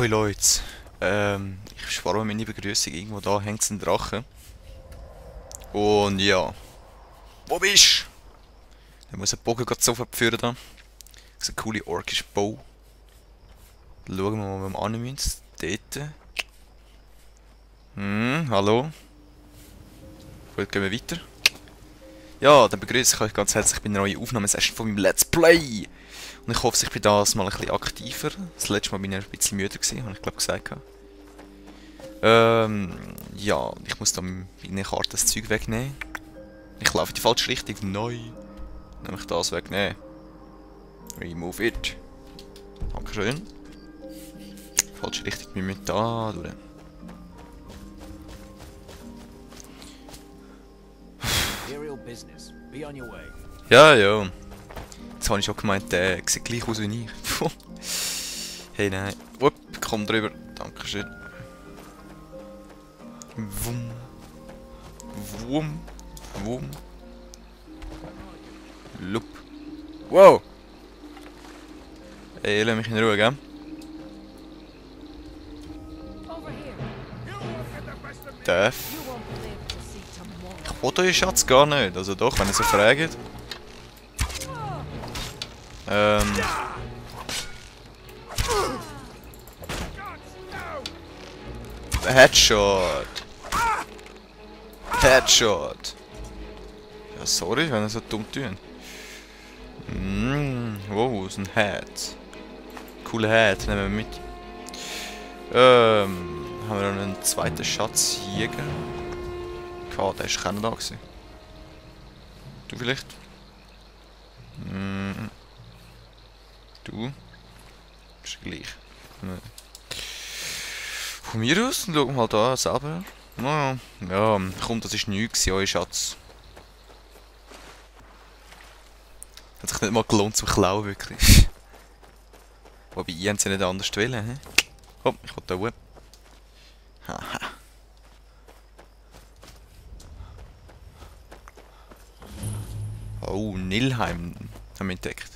Hoi Leute, ich spare meine Begrüßung, irgendwo da hängt ein Drache. Und ja, wo bist du? Ich muss einen Bogen gerade so führen da. Das ist ein cooler orkischer Bau. Dann schauen wir mal, wo wir hin müssen. Dort. Hallo. Gut, gehen wir weiter. Ja, dann begrüße ich euch ganz herzlich bei einer neuen Aufnahmesession von meinem Let's Play. Und ich hoffe, ich bin das mal ein bisschen aktiver. Das letzte Mal bin ich ein bisschen müde gewesen, habe ich glaube gesagt. Ja, ich muss da in der Karte das Zeug wegnehmen. Ich laufe in die falsche Richtung. Nein. Nämlich das wegnehmen. Remove it. Dankeschön. Falsche Richtung, wir müssen da durch. Ja, ja. Jetzt habe ich schon gemeint, der sieht gleich aus wie ich. Hey, nein. Upp, komm drüber. Dankeschön. Wum. Wum. Wum. Lup. Wow! Ey, lass mich in Ruhe, gell? Darf? Ich will euren Schatz gar nicht. Also doch, wenn ihr so fragt. Headshot! Headshot! Ja, sorry, wenn ihr so dumm tun. Wow, ist ein Head. Cooler Head, nehmen wir mit. Haben wir noch einen zweiten Schatzjäger? Der war keiner da gewesen. Du vielleicht? Du? Ist gleich. Von mir aus, dann schauen wir mal da selber. Naja, ja, komm, das ist nichts, euer Schatz. Hat sich nicht mal gelohnt zum Klauen, wirklich. Wobei, ihr habt es ja nicht anders wollen, hä? Komm, ich will da hoch. Haha. Oh, Nilheim haben wir entdeckt.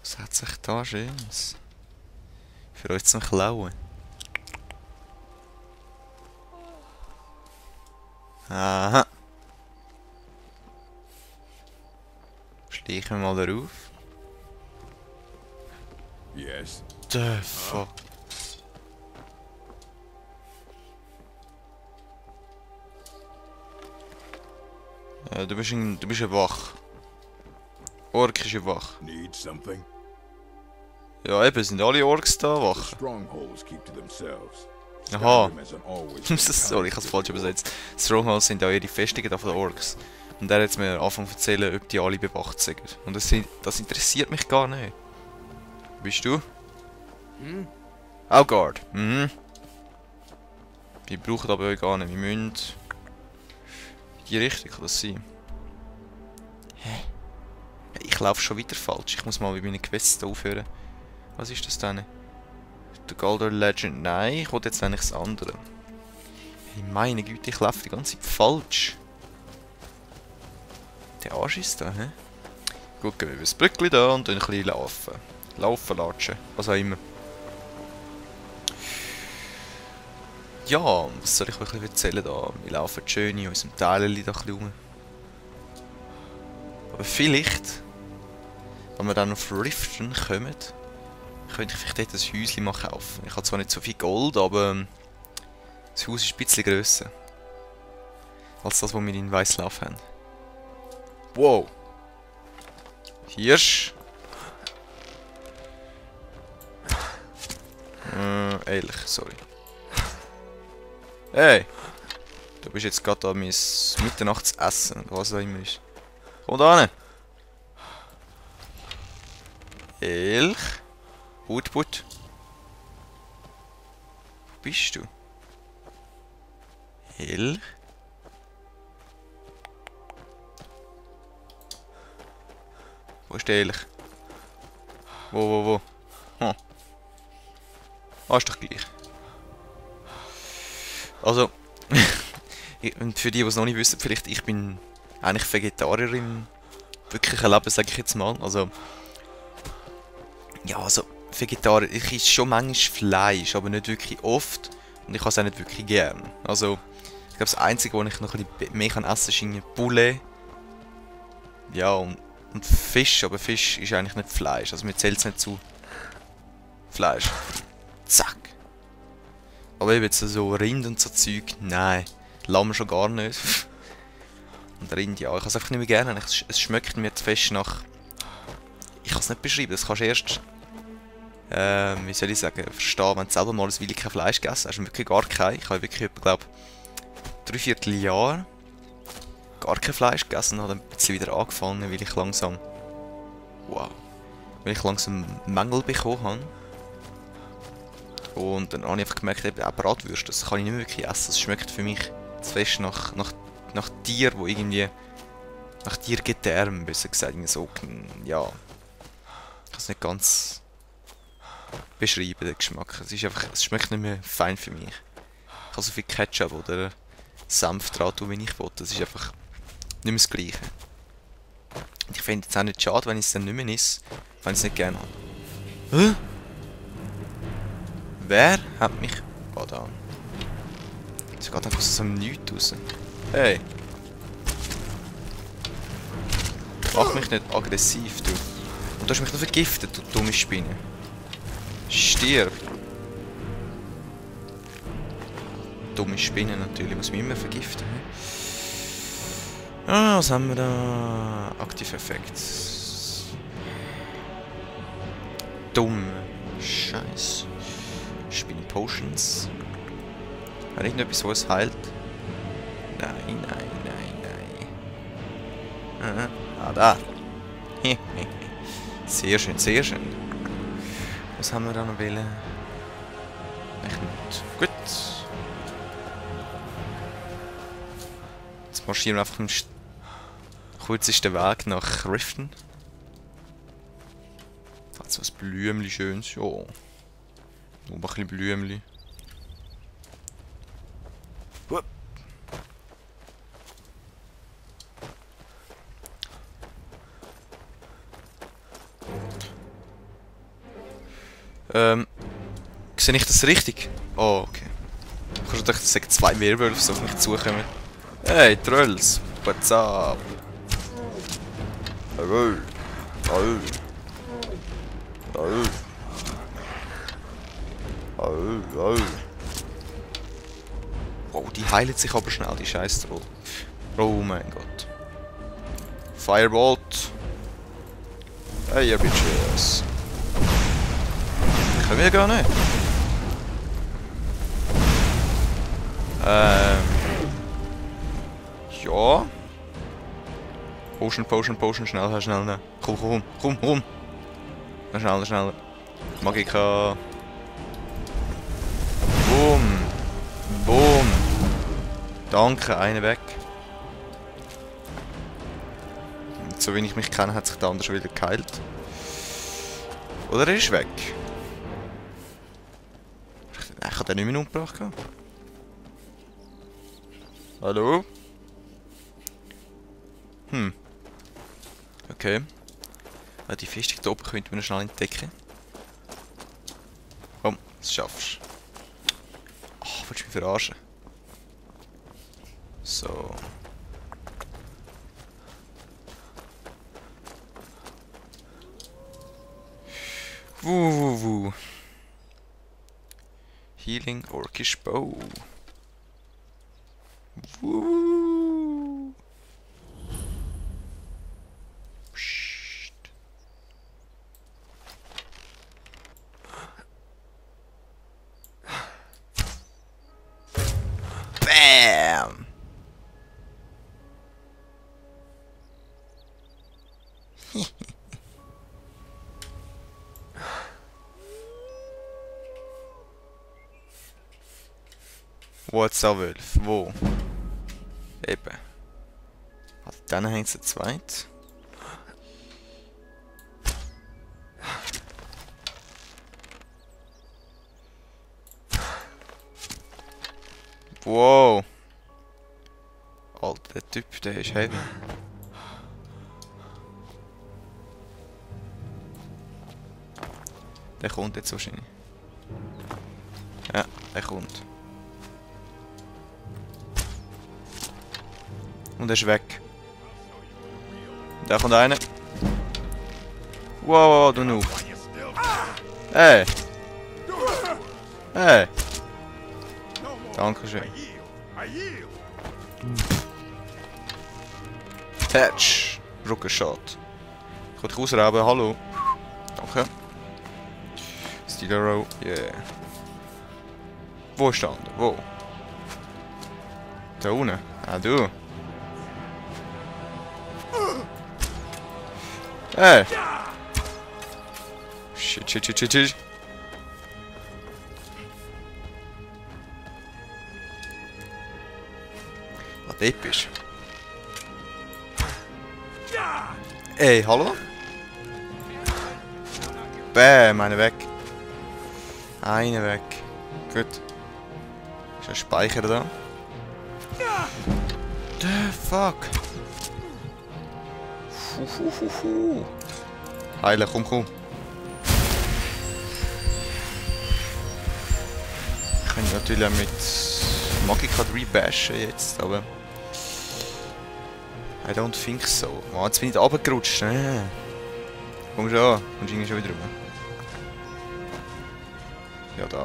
Was hat sich da Schönes? Für euch zum Klauen. Aha. Schleichen wir mal darauf. Yes. The fuck. Ja, du bist ein Wach. Orkische Wach. Need something? Ja, eben, sind alle Orks da wach. Strongholds keep to themselves. Aha. Skyrim isn't always Sorry, ich habe es falsch übersetzt. Strongholds sind auch ihre Festungen da von den Orks. Und er hat jetzt mir angefangen zu erzählen, ob die alle bewacht sind. Und das interessiert mich gar nicht. Bist du? Outguard. Mhm. Wir brauchen aber euch gar nicht. Wir müssen... In die Richtung kann das sein. Hä? Ich laufe schon wieder falsch. Ich muss mal mit meinen Quests aufhören. Was ist das denn? The Galdor Legend. Nein, ich wollte jetzt eigentlich das andere. Hey, meine Güte, ich laufe die ganze Zeit falsch. Der Arsch ist da, hä? Gut, gehen wir über das Brückli da und ein bisschen laufen. Laufen, latschen, was auch immer. Ja, was soll ich euch erzählen da? Wir laufen schön in unserem Teil da ein bisschen rum. Aber vielleicht, wenn wir dann auf Riften kommen, könnte ich vielleicht dort ein Häuschen mal kaufen. Ich habe zwar nicht so viel Gold, aber das Haus ist ein bisschen grösser. Als das, was wir in Weißlauf haben. Wow! Hirsch! Ehrlich, sorry. Hey! Du bist jetzt gerade an mein Mitternachtsessen, oder was auch immer ist. Komm da hin! Elch! Put. Wo bist du? Elch? Wo ist der Elch? Wo? Hm. Ah, ist doch gleich. Also, und für die, die es noch nicht wissen, vielleicht, ich bin eigentlich Vegetarier im wirklichen Leben, sage ich jetzt mal. Also, ja, also, Vegetarier. Ich esse schon manchmal Fleisch, aber nicht wirklich oft. Und ich habe es auch nicht wirklich gern. Also, ich glaube, das Einzige, was ich noch ein bisschen mehr essen kann, ist irgendwie Poulet. Ja, und Fisch, aber Fisch ist eigentlich nicht Fleisch. Also, mir zählt es nicht zu Fleisch. Zack. Aber eben jetzt so Rind und so Zeug, nein. Lamm schon gar nicht. Und Rind, ja, ich habe es einfach nicht mehr gerne. Es schmeckt mir zu fest nach... Ich kann es nicht beschreiben, das kannst du erst... wie soll ich sagen, verstehen, wenn du selber mal ein Weile kein Fleisch gegessen hast. Wirklich gar kein. Ich habe wirklich, glaube 3/4 Jahre gar kein Fleisch gegessen und habe dann ein bisschen wieder angefangen, weil ich langsam... Wow. Weil ich langsam Mängel bekommen habe. Und dann habe ich einfach gemerkt, eben auch Bratwürste, das kann ich nicht mehr wirklich essen. Das schmeckt für mich zu fest nach Tier, wo irgendwie... Nach Tiergedärm, besser gesagt. So, ja... Ich kann es nicht ganz... beschreiben, den Geschmack. Es ist einfach... Es schmeckt nicht mehr fein für mich. Ich kann so viel Ketchup oder Senf dran tun, wie ich will. Das ist einfach... nicht mehr das Gleiche. Und ich finde es auch nicht schade, wenn ich es dann nicht mehr esse, wenn ich es nicht gerne habe. Hä? Wer hat mich... Oh, da. Es geht einfach so einem Nichts raus. Hey! Mach mich nicht aggressiv, du. Und du hast mich noch vergiftet, du dumme Spinne. Stirb! Dumme Spinne natürlich, muss mich immer vergiften. Ah, was haben wir da? Active Effekt. Dumm. Scheiße. Spinne Potions. Hat irgendetwas, was es heilt? Nein, nein, nein, nein. Ah, da. Sehr schön, sehr schön. Was haben wir da noch wollen? Echt nicht. Gut. Jetzt marschieren wir einfach im kürzesten Weg nach Riften. Da hat so ein Blümchen schönes. Ja. Nur ein bisschen Blümchen. Sehe ich das richtig? Oh, okay. Ich habe schon gedacht, es sind 2 Werwölfe, die auf mich zukommen. Hey, Trolls! What's up? Hallo! Hallo! Hallo! Hallo! Hallo! Wow, die heilen sich aber schnell, die scheiß Troll. Oh mein Gott. Firebolt! Hey, ihr Bitches! Können wir gar nicht. Ja. Potion, schnell, schnell. Komm. Schneller. Magika. Boom. Danke, einer weg. So wie ich mich kenne, hat sich der andere schon wieder geheilt. Oder er ist weg. Ich habe den nicht mehr umgebracht. Hallo? Okay. Die Festung da oben könnte man schnell entdecken. Komm, das schaffst du. Ach, willst du mich verarschen? So. Wuh. Healing Orcish Bow. Wuh. Psst. Bam. What's up, Wolf? Wo? Eben. Also, dann hängt es zu zweit. Wow. Alter, der Typ, der ist heavy. Der kommt jetzt wahrscheinlich. Ja, der kommt. Und er ist weg. Da kommt einer. Wow, du Noob. Hey! Hey! Dankeschön. Patch! Rückenshot. Ich kann dich ausrauben, hallo. Danke. Steel Arrow, yeah. Wo ist der andere? Wo? Da unten? Ah, du. Hey! Shit, shit, shit, shit, shit. Was dort bist. Ey, hallo? Bäm, einer weg. Einer weg. Gut. Ist ein Speicher da? The fuck? Heilen, komm, komm. Ich kann natürlich auch mit Magika rebashen jetzt, aber... I don't think so. Oh, jetzt bin ich da runtergerutscht. Komm schon, kommst du schon wieder rüber. Ja, da.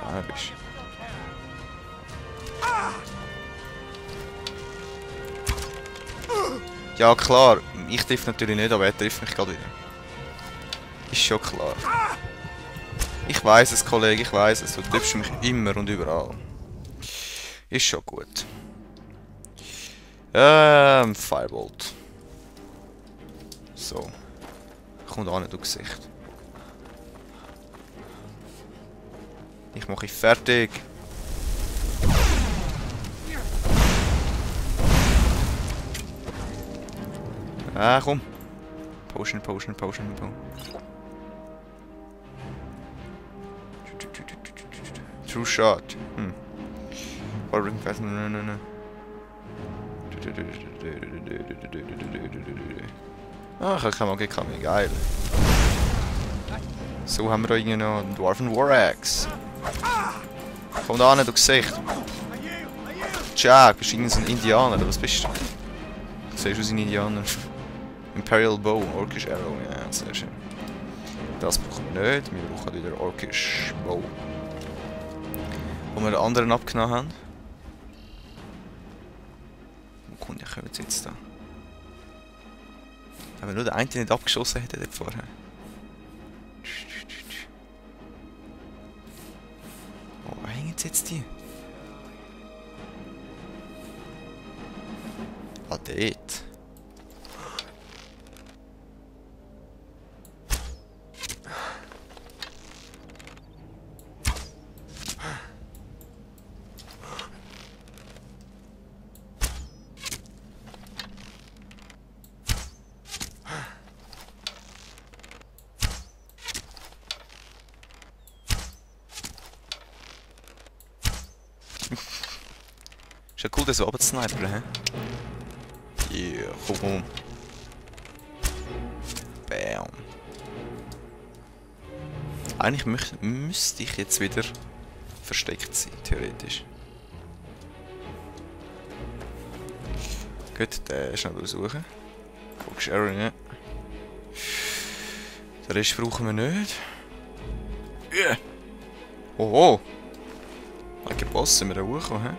Ah, da bist du. Ja, klar. Ich treffe natürlich nicht, aber er trifft mich gerade wieder. Ist schon klar. Ich weiß es, Kollege, ich weiß es. Du triffst mich immer und überall. Ist schon gut. Firebolt. So. Kommt auch nicht durch Gesicht. Ich mache ihn fertig. Ah, komm. Potion, Potion, Potion, Potion. True Shot. Ach, ich kann Magika mehr. Geil. So haben wir da irgendwie noch einen Dwarven War Axe. Komm da nicht durchs Gesicht. Jack, bist du irgendwie so ein Indianer, oder was bist du? Du siehst aus wie ein Indianer. Imperial Bow, Orcish Arrow, ja, sehr schön. Das brauchen wir nicht, wir brauchen wieder Orcish Bow. Wo wir den anderen abgenommen haben. Wo kommt der König jetzt da? Wenn wir nur den einen nicht abgeschossen hätten dort vorher. Wo hängen jetzt die? Ah, dort. Ist ja cool, das so abzusnipern, hä? Yeah, komm. Bam. Eigentlich müsste ich jetzt wieder versteckt sein, theoretisch. Gut, den schnell durchsuchen. Guckst du Aaron, ja. Den Rest brauchen wir nicht. Yeah. Oh, welcher Boss sind wir da hochgekommen, hä?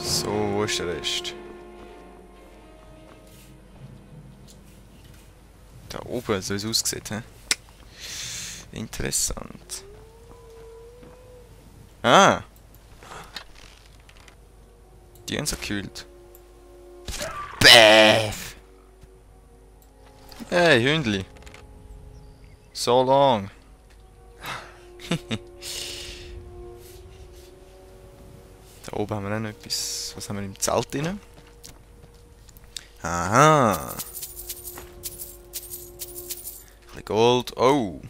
So, wo ist der Rest? Da oben, so wie es aussieht, hä? Interessant. Ah! Die haben so gekühlt. Bäh! Hey, Hündli! So long! Da oben haben wir auch noch etwas. Was haben wir im Zelt drin? Aha! Ein bisschen Gold. Oh!